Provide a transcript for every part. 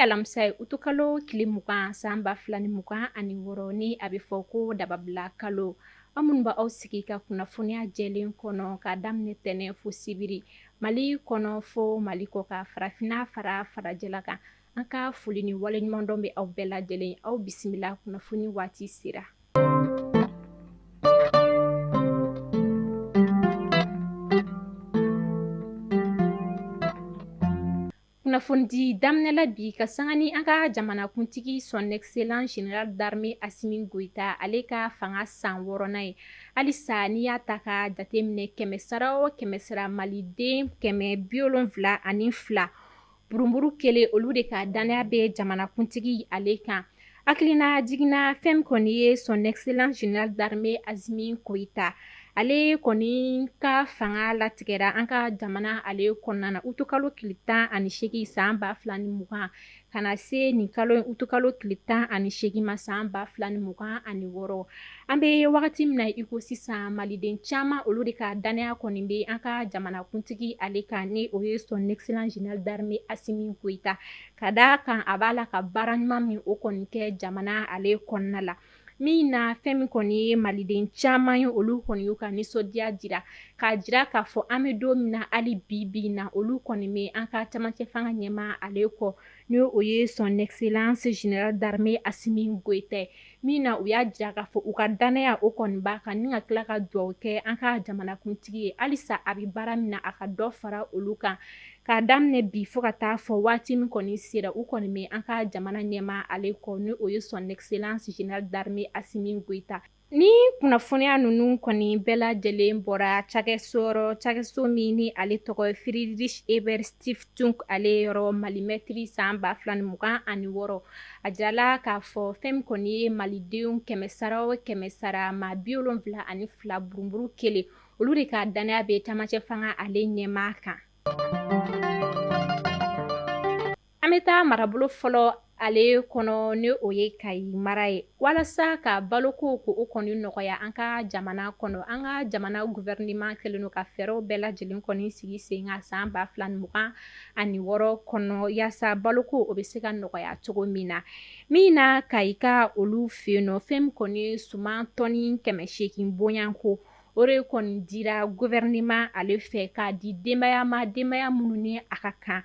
alamisa ye, utukalo tile 20 san 2026, ni a bɛ fɔ ko dababila kalo. Aw minnu b'aw sigi ka kunnafoniya jɛlen kɔnɔ ka daminɛ tɛnɛn fo sibiri, Mali kɔnɔ fo Mali kɔkan, farafinna fara farajɛla kan, an ka foli ni waleɲumandɔn bɛ aw bɛɛ lajɛlen. Aw bisimila, kunnafoni waati sera. Kunnafonidi daminɛla bi ka sanga ni an ka jamanakuntigi son excellence général d'armée Assimi Goïta, ale ka fanga san wɔɔrɔnan ye. Halisa n'i y'a ta ka jateminɛ, kɛmɛ sara o kɛmɛ sara, maliden 772 buruburu kelen, olu de ka dannaya bɛ jamanakuntigi ale kan. Hakilina jiginna, fɛn kɔni ye son excellence général d'armée Assimi Goïta, ale kɔni ka fanga latigɛra an ka jamana ale kɔnɔna na utukalo tile 18 san 2020, ka na se nin kalo utukalo tile 18 ma san 2026. An bɛ wagati min na i ko sisan, maliden caman, olu de ka dannaya kɔni bɛ an ka jamanakuntigi ale kan, ni o ye son excellence général d'armée Assimi Goïta, ka da kan a b'a la ka baara ɲuman min o kɔni kɛ jamana ale kɔnɔna la. Min na, fɛn min kɔni ye maliden caman ye, olu kɔni y'u ka nisɔndiya jira k'a jira k'a fɔ an bɛ don min na hali bi bi na, olu kɔni bɛ an ka camancɛ fanga ɲɛmaa ale kɔ, ni o ye son excellence général d'armée Assimi Goïta. Min na, u y'a jira k'a fɔ u ka dannaya o kɔni b'a kan, ni ka tila ka dugawu kɛ an ka jamanakuntigi ye, halisa a bɛ baara min na, a ka dɔ fara olu kan. K'a daminɛ bi fo ka taa fɔ waati min kɔni sera, u kɔni bɛ an ka jamana ɲɛmaa ale kɔ, ni o ye son excellence général d'armée Assimi Goïta. Ni kunnafoniya ninnu kɔni bɛɛ lajɛlen bɔra cakɛso yɔrɔ, cakɛso min ni ale tɔgɔ ye Friedrich Ebert Stiftung ale yɔrɔ, Malimètre san 2026, a jirala k'a fɔ fɛn min kɔni ye malidenw kɛmɛ sara o kɛmɛ sara, maa 72 buruburu kelen, olu de ka dannaya bɛ camancɛ fanga ale ɲɛmaa kan. An bɛ taa marabolo fɔlɔ ale kɔnɔ, ni o ye Kayi mara ye. Walasa ka baloko ko o kɔni nɔgɔya an ka jamana kɔnɔ, an ka jamana gouvernement kɛlen don ka fɛɛrɛw bɛɛ lajɛlen kɔni sigi sen kan san 2026 kɔnɔ, yaasa baloko o bɛ se ka nɔgɔya cogo min na. Min na, Kayika olu fɛ yen nɔ, fɛn min kɔni ye suman tɔni 800 bonyanko, o de kɔni dira gouvernement ale fɛ k'a di denbaya ma, denbaya minnu ni a ka kan.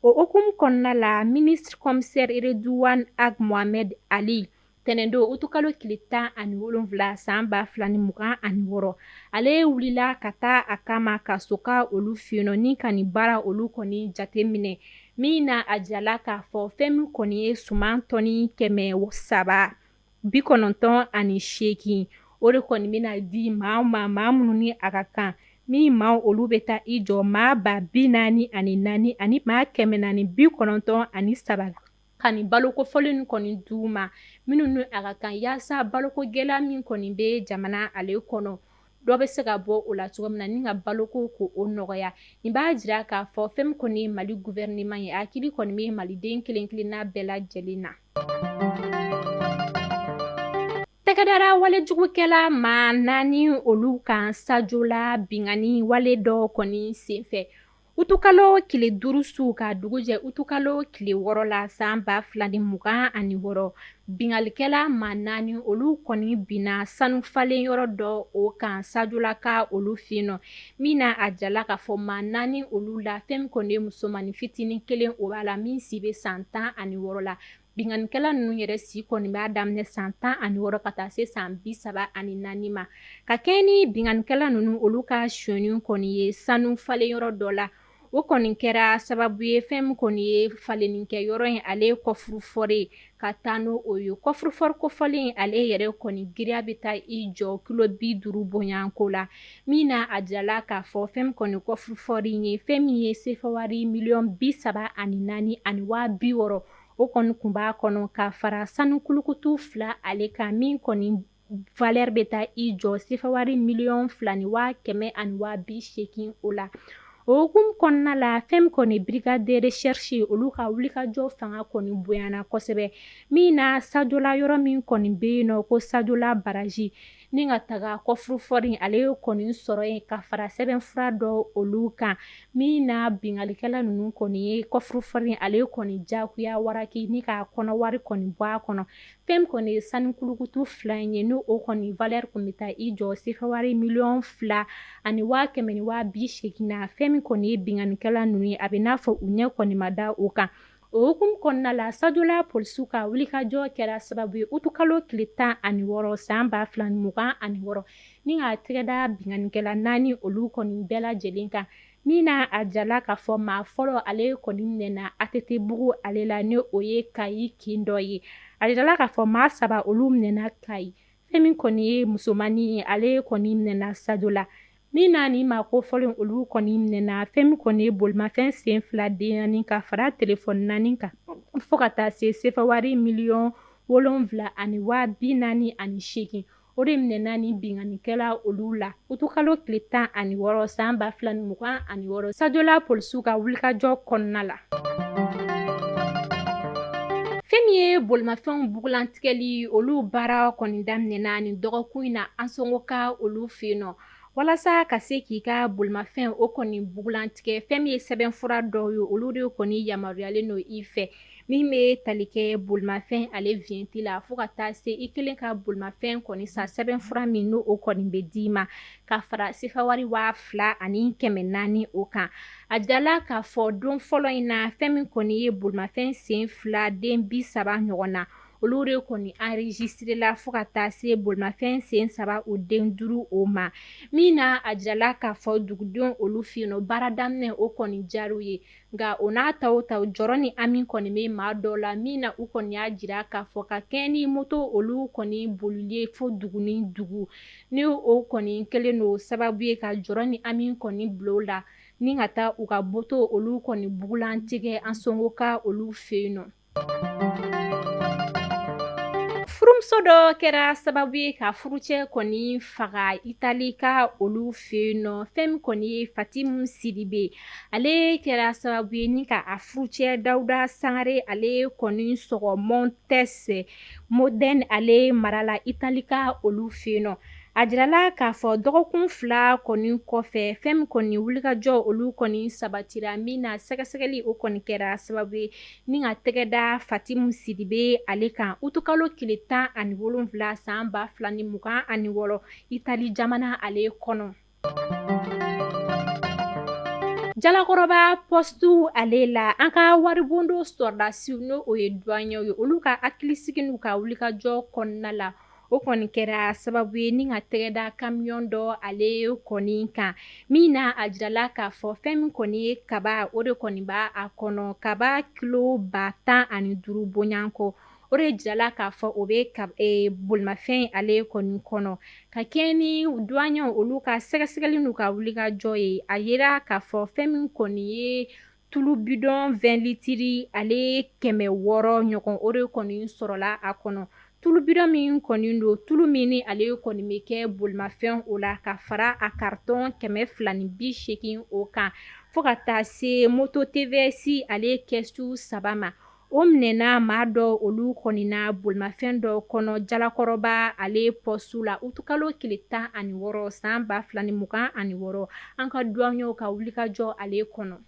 O hukumu kɔnɔna la, ministre commissaire Redouane Ag Mohamed Ali, tɛnɛndon utukalo tile 17 san 2026, ale wulila ka taa a kama ka soka olu fɛ yen nɔ, ni ka nin baara olu kɔni jateminɛ. Min na, a jirala k'a fɔ fɛn min kɔni ye suman tɔni 398, o de kɔni bɛna di maa ma, maa minnu ni a ka kan. Min maa olu bɛ taa i jɔ maa 44 000 ani maa 493 la, ka nin baloko fɔlen kɔni d'u ma, minnu ni a ka kan, yaasa baloko gɛlɛya min kɔni bɛ jamana ale kɔnɔ, dɔ bɛ se ka bɔ o la cogo min na, ni ka baloko ko o nɔgɔya. Nin b'a jira k'a fɔ fɛn min kɔni ye Mali gouvernement ye, hakili kɔni bɛ maliden kelen kelenna bɛɛ lajɛlen na. Tɛgɛdara walejugukɛla maa naani olu kan Sajola binkanni wale dɔ kɔni senfɛ utukalo tile 5 su ka dugu jɛ utukalo tile 6 la san 2026. Binkannikɛla maa naani olu kɔni binna sanu falen yɔrɔ dɔ o kan Sajolaka olu fɛ yen nɔ. Min na, a jirala k'a fɔ maa naani olu la, fɛn min kɔni ye musomannin fitinin kelen o b'a la, min si bɛ san 16 la. Binkannikɛla ninnu yɛrɛ si kɔni b'a daminɛ san 16 ka taa se san 34 ma. Ka kɛɲɛ ni binkannikɛla ninnu olu ka sonyɛni kɔni ye sanu falen yɔrɔ dɔ la, o kɔni kɛra sababu ye fɛn min kɔni ye falennikɛ yɔrɔ in ale coffre-fort ye, ka taa n'o o ye. Coffre-fort kofɔlen ale yɛrɛ kɔni giriya bɛ taa i jɔ kilo 50 bonyanko la. Min na, a jirala k'a fɔ fɛn min kɔni coffre-fort in ye, fɛn min ye sefawari miliyɔn 34 ani 60 000, o kɔni tun b'a kɔnɔ, ka fara sanu kulukutu fila ale kan, min kɔni valeur bɛ taa i jɔ sefawari miliyɔn 2 ni 180 000 o la. O hukumu kɔnɔna la, fɛn min kɔni brigade de recherche, olu ka wulikajɔ fanga kɔni bonyana kosɛbɛ, min na Sajola yɔrɔ min kɔni bɛ yen nɔ ko Sajola baraji, ni ka taga coffre-fort ale kɔni sɔrɔ yen ka fara sɛbɛnfura dɔ olu kan, min na binkannikɛla ninnu kɔni ye coffre-fort ale kɔni jagoya waraki ni k'a kɔnɔ wari kɔni bɔ a kɔnɔ. Fɛn min kɔni ye sanu kulukutu 2 in ye, n'o o kɔni valeur tun bɛ taa i jɔ sefa wari 2,180,000 na. Fɛn min kɔni ye binkannikɛla ninnu ye, a bɛ n'a fɔ u ɲɛ kɔni ma da o kan. O hukumu kɔnɔna la, Sajola polisiw ka wulikajɔ kɛra sababu ye utukalo tile 16 san 2026, ni ka tɛgɛ da binkannikɛla 4 olu kɔni bɛɛ lajɛlen kan, min na a jirala k'a fɔ maa fɔlɔ ale kɔni minɛna ATT-bugu ale la, ni o ye Kayi kin dɔ ye. A jirala k'a fɔ maa 3 olu minɛna Kayi. Fɛn min kɔni ye musomannin ye, ale kɔni minɛna Sajola, min na ni maa kofɔlen olu kɔni minɛna. Fɛn min kɔni ye bolimafɛn sen 2 den 4 ka fara telefɔni 4 kan, fo ka taa se sefa wari 7,048,000, o de minɛna ni binkannikɛla olu la utukalo tile 16 san 2026, Sajola polisiw ka wulikajɔ kɔnɔna la. Fɛn min ye bolimafɛnw bugulantigɛli, olu baara kɔni daminɛna nin dɔgɔkun in na Ansongo ka olu fɛ yen nɔ, walasa ka se k'i ka bolimafɛn o kɔni bugulantigɛ. Fɛn min ye sɛbɛnfura dɔw ye, olu de kɔni yamaruyalen don i fɛ, min bɛ tali kɛ bolimafɛn ale vignette la, fo ka taa se i kelen ka bolimafɛn kɔni san, sɛbɛnfura min n'o o kɔni bɛ d'i ma ka fara sefa wari 2400 o kan. A jirala k'a fɔ don fɔlɔ in na, fɛn min kɔni ye bolimafɛn sen 2 den 30 ɲɔgɔn na, olu de kɔni enregistré la, fo ka taa se bolimafɛn sen 3 o den 5 o ma, min na a jirala k'a fɔ dugudenw olu fɛ yen nɔ, baara daminɛ o kɔni diyar'u ye. Nka o n'a ta o ta, jɔrɔ ni hami kɔni bɛ maa dɔw la, min na u kɔni y'a jira k'a fɔ ka kɛɲɛ ni moto olu kɔni bolili ye fo dugu ni dugu, ni o kɔni kɛlen don sababu ye ka jɔrɔ ni hami kɔni bila u la, ni ka taa u ka moto olu kɔni bugulantigɛ Ansongo ka olu fɛ yen nɔ. Furumuso dɔ kɛra sababu ye ka furucɛ kɔni faga Itali ka olu fɛ yen nɔ. Fɛn min kɔni ye Fatimu Sidibe, ale kɛra sababu ye ni ka a furucɛ Dawuda Sangare ale kɔni sɔgɔ Montes Modène ale mara la Itali ka olu fɛ yen nɔ. A jirala k'a fɔ dɔgɔkun 2 kɔni kɔfɛ, fɛn min kɔni wulikajɔ olu kɔni sabatira, min na sɛgɛsɛgɛli o kɔni kɛra sababu ye ni ka tɛgɛ da Fatimu Sidibe ale kan utukalo tile 17 san 2026 Itali jamana ale kɔnɔ. Jalakɔrɔba poste ale la, an ka waribondo sɔrɔdasiw, n'o o ye douaniers ye, olu ka hakilisigi n'u ka wulikajɔ kɔnɔna la, o kɔni kɛra sababu ye ni ka tɛgɛ da camion dɔ ale kɔni kan, min na a jirala k'a fɔ fɛn min kɔni ye kaba, o de kɔni b'a a kɔnɔ, kaba kilo 15,000 bonyankɔ, o de jirala k'a fɔ o bɛ bolimafɛn ale kɔni kɔnɔ. Ka kɛɲɛ ni douaniers olu ka sɛgɛsɛgɛli n'u ka wulikajɔ ye, a yira k'a fɔ fɛn min kɔni ye tulu bidon 20 litiri ale 600 ɲɔgɔn, o de kɔni sɔrɔla a kɔnɔ. Tulu bidon min kɔni don, tulu min ni ale kɔni bɛ kɛ bolimafɛn o la, ka fara a carton 280 o kan, fo ka taa se moto TVS ale kɛsu 3 ma. O minɛna maa dɔ olu kɔni na bolimafɛn dɔ kɔnɔ Jalakɔrɔba ale poste la utukalo tile 16 san 2026, an ka douaniers ka wulikajɔ ale kɔnɔ.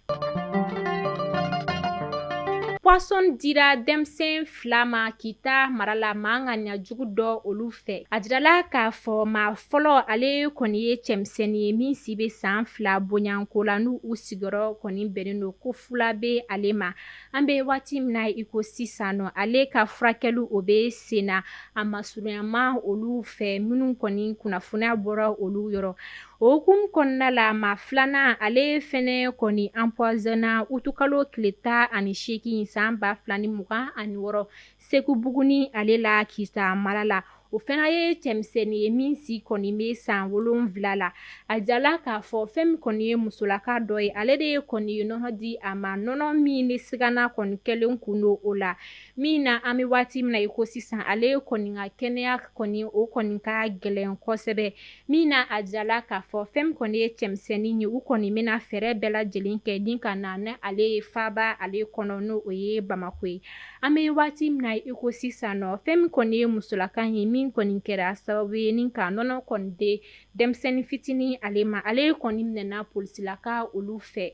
Poison dira denmisɛn 2 ma Kita mara la maa ŋaniya jugu dɔ olu fɛ. A jirala k'a fɔ maa fɔlɔ ale kɔni ye cɛmisɛnnin ye min si bɛ san 2 bonyanko la, n'u u sigiyɔrɔ kɔni bɛnnen don ko Fulabe ale ma. An bɛ waati min na i ko sisan nɔ, ale ka furakɛli o bɛ sen na a masurunyama olu fɛ, minnu kɔni kunnafoniya bɔra olu yɔrɔ. O hukumu kɔnɔna la, maa filanan ale fɛnɛ kɔni empoisonna utukalo tile 18 san 2026 Segu Buguni ale la Kita mara la. O fana ye cɛmisɛnnin ye min si kɔni bɛ san 7 la. A jirala k'a fɔ fɛn min kɔni ye musolaka dɔ ye, ale de ye kɔni ye nɔnɔ di a ma, nɔnɔ min ni sigana kɔni kɛlen kun don o la. Min na an bɛ waati min na i ko sisan, ale kɔni ka kɛnɛya kɔni o kɔni ka gɛlɛn kosɛbɛ. Min na a jirala k'a fɔ fɛn min kɔni ye cɛmisɛnnin ye, u kɔni bɛna fɛɛrɛ bɛɛ lajɛlen kɛ ni ka na ni ale ye faaba ale kɔnɔ, n'o o ye Bamakɔ ye. An bɛ waati min na i ko sisan nɔ, fɛn min kɔni ye musolaka ye min kɔni kɛra sababu ye ni ka nɔnɔ kɔni di denmisɛnnin fitinin ale ma, ale kɔni minɛna polisilaka olu fɛ.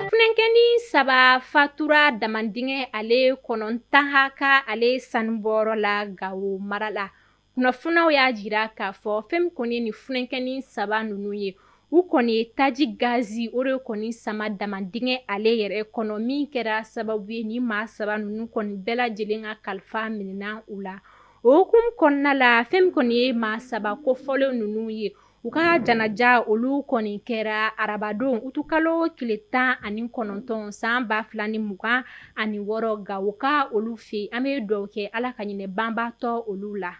Funankɛnin 3 fatura damandingɛ ale kɔnɔ Ntahaka ale sanubɔyɔrɔ la Gawo mara la. Kunnafoniyaw y'a jira k'a fɔ fɛn min kɔni ye nin funankɛnin 3 ninnu ye, u kɔni ye taji gazi o de kɔni sama damandingɛ ale yɛrɛ kɔnɔ, min kɛra sababu ye ni maa 3 ninnu kɔni bɛɛ lajɛlen ka kalifa minɛna u la. O hukumu kɔnɔna la, fɛn min kɔni ye maa 3 kofɔlen ninnu ye, u ka janaja olu kɔni kɛra arabadon utukalo tile 19 san 2026 Gawo ka olu fɛ. An bɛ dugawu kɛ Ala ka hinɛ banbaatɔ olu la.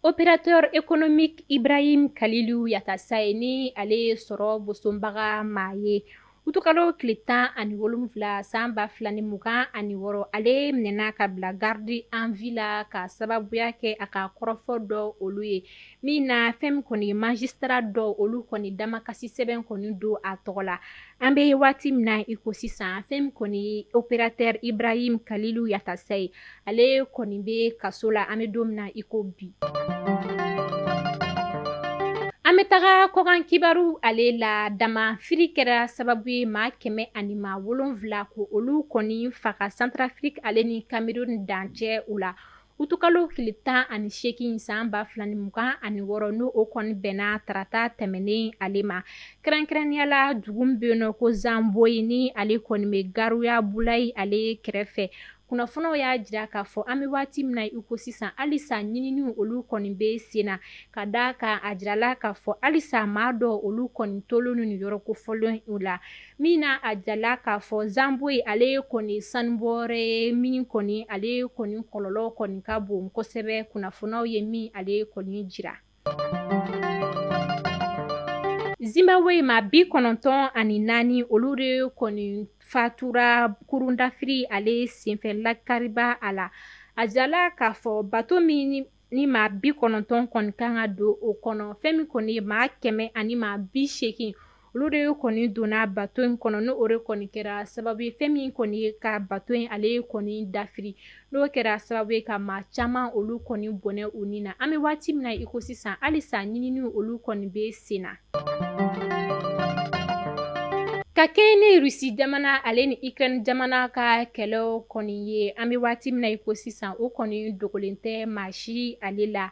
Opérateur économique Ibrahim Kalilu Yatasaye, ni ale ye sɔrɔ bosonbaga maa ye, utukalo tile 17 san 2026, ale minɛna ka bila garde à vue la ka sababuya kɛ a ka kɔrɔfɔ dɔ olu ye, min na fɛn min kɔni magistrat dɔ olu kɔni damakasi sɛbɛn kɔni don a tɔgɔ la. An bɛ waati min na i ko sisan, fɛn min kɔni opérateur Ibrahim Kalilu Yatasaye, ale kɔni bɛ kaso la an bɛ don min na i ko bi. An bɛ taga kɔkan kibaru ale la. Damafiri kɛra sababu ye maa 107 ko olu kɔni faga Centrafrique ale ni Cameroun dancɛ u la utukalo tile 18 san 2026, n'o o kɔni bɛnna tarata tɛmɛnen ale ma. Kɛrɛnkɛrɛnnenya la, dugu bɛ yen nɔ ko Zanboyi, ni ale kɔni bɛ Garoua Boulayi ale kɛrɛfɛ. Kunnafoniw y'a jira k'a fɔ an bɛ waati min na i ko sisan, halisa ɲininiw olu kɔni bɛ sen na, ka da kan a jirala k'a fɔ halisa maa dɔ olu kɔni tolen nin yɔrɔ kofɔlen u la. Min na a jirala k'a fɔ Zanboyi ale kɔni sanubɔyɔrɔ ye min kɔni ale kɔni kɔlɔlɔ kɔni ka bon kosɛbɛ, kunnafoniw ye min ale kɔni jira. Zimbabwe, maa 94 olu de kɔni fatura kurundafiri ale senfɛ Lac Kariba a la. A jirala k'a fɔ bato min ni maa 90 kɔni kan ka don o kɔnɔ, fɛn min kɔni ye maa 180 olu de kɔni donna bato in kɔnɔ, n'o o de kɔni kɛra sababu ye fɛn min kɔni ye ka bato in ale kɔni dafiri, n'o kɛra sababu ye ka maa caman olu kɔni bɔnɛ u ni na. An bɛ waati min na i ko sisan, halisa ɲininiw olu kɔni bɛ sen na. Ka kɛɲɛ ni Rusi jamana ale ni Ukraine jamana ka kɛlɛw kɔni ye, an bɛ waati min na i ko sisan, o kɔni dogolen tɛ maa si ale la.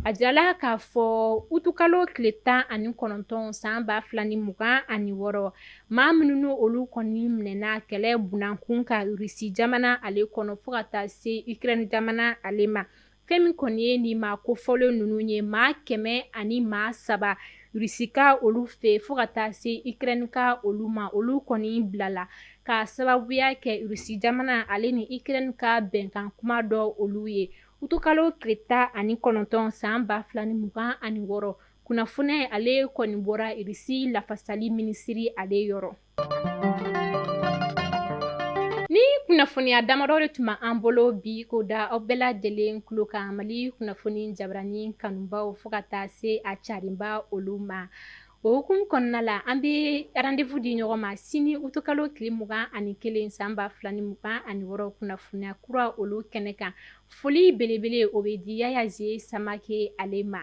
A jirala k'a fɔ utukalo tile 19 san 2026, maa minnu olu kɔni minɛna kɛlɛ bunakun kan Rusi jamana ale kɔnɔ fo ka taa se Ukraine jamana ale ma, fɛn min kɔni ye nin maa kofɔlen ninnu ye, maa 103 Rusika olu fɛ fo ka taa se Ukraine ka olu ma, olu kɔni bilala ka sababuya kɛ Rusi jamana ale ni Ukraine ka bɛnkan kuma dɔ olu ye utukalo tile 19 san 2026. Kunnafoni ale kɔni bɔra Rusi lafasali minisiri ale yɔrɔ. Ni kunnafoniya damadɔ de tun b'an bolo bi k'o da aw bɛɛ lajɛlen tulo kan, Mali kunnafoni jabarani kanubaw fo ka taa se a carinba olu ma. O hukumu kɔnɔna la, an bɛ rendez-vous di ɲɔgɔn ma sini utukalo tile 21 san 2026, kunnafoniya kura olu kɛnɛ kan. Foli belebele o bɛ di Yaya Ze Samake ale ma.